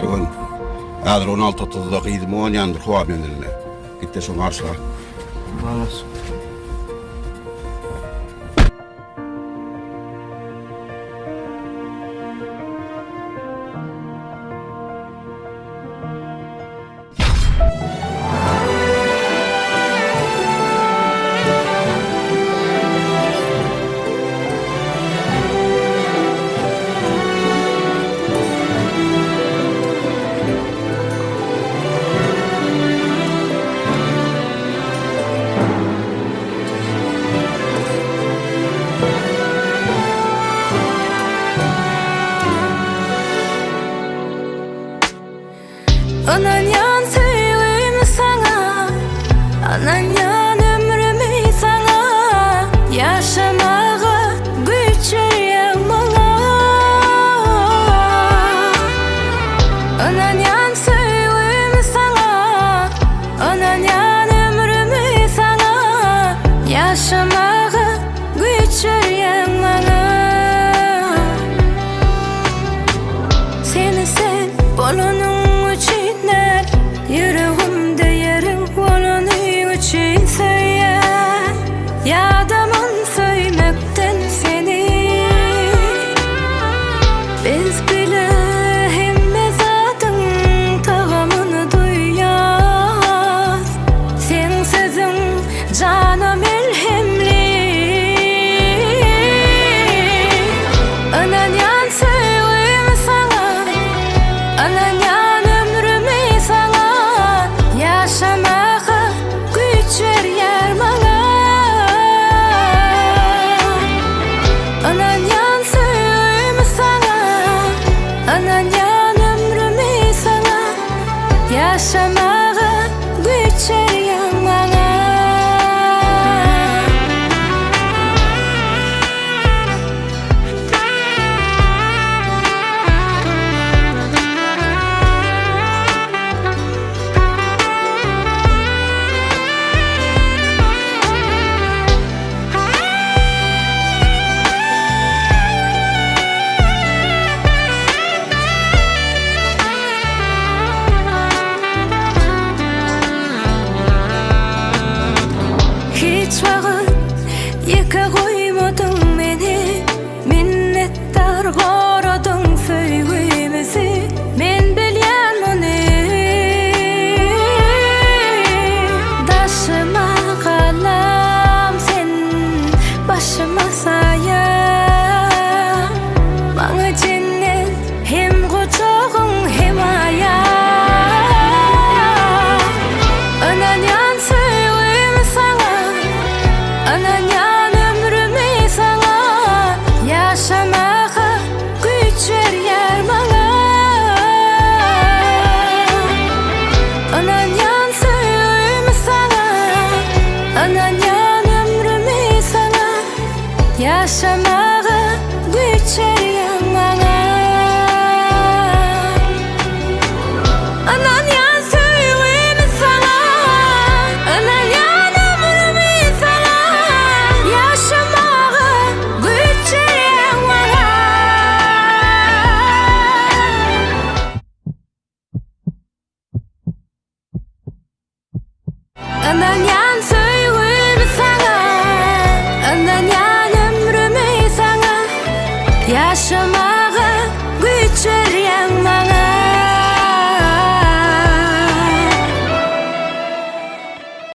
Mergen. Häzir 16.30-da gyzym gonýandyr howa menziline. Git-de şony garşyla. Balas. Ynanýan söýgimi saňa, Ynanýan ömrümi saňa, Ýaşamaga güýç berýäň maňa. Ynanýan söýgimi saňa, Ynanýan ömrümi saňa, Ýaşamaga güýç berýäň maňa. Seni sen bolanyň üçin däl, Ýüregimde ýeriň bolany üçin söýýän. Ýadaman söýmekden seni. Biz bile hemme zadyň tagamyny duýýas. Seň sözüň jana melhemli. Ynanýan söýgimi saňa, Ynanýan ömrümi saňa, Ýaşamaga güýç berýär maňa. Ynanýan söýgimi saňa, Ynanýan ömrümi saňa, Ýaşamaga güýç berýäň maňa. Hiç wagt Ýeke goýmadyň meni, Minnetdar goradyň söýgimizi, Men bilýän muny. Daşyma galam sen, başyma saýa, Maňa jennet hem gujagyň hemaýa. Ynanýan söýgimi saňa, Ynanýan ömrümi saňa, Ýaşamaga güýç berýär maňa. Ynanýan söýgimi saňa, Ynanýan ömrümi saňa, Ýaşamaga güýç berýäň maňa. Ynanýan söýgimi saňa, Ynanýan ömrümi saňa, Ýaşamaga güýç berýäň maňa. Ynanýan söýgümi saňa, Ynanýan ömrümi saňa, Ýaşamaga.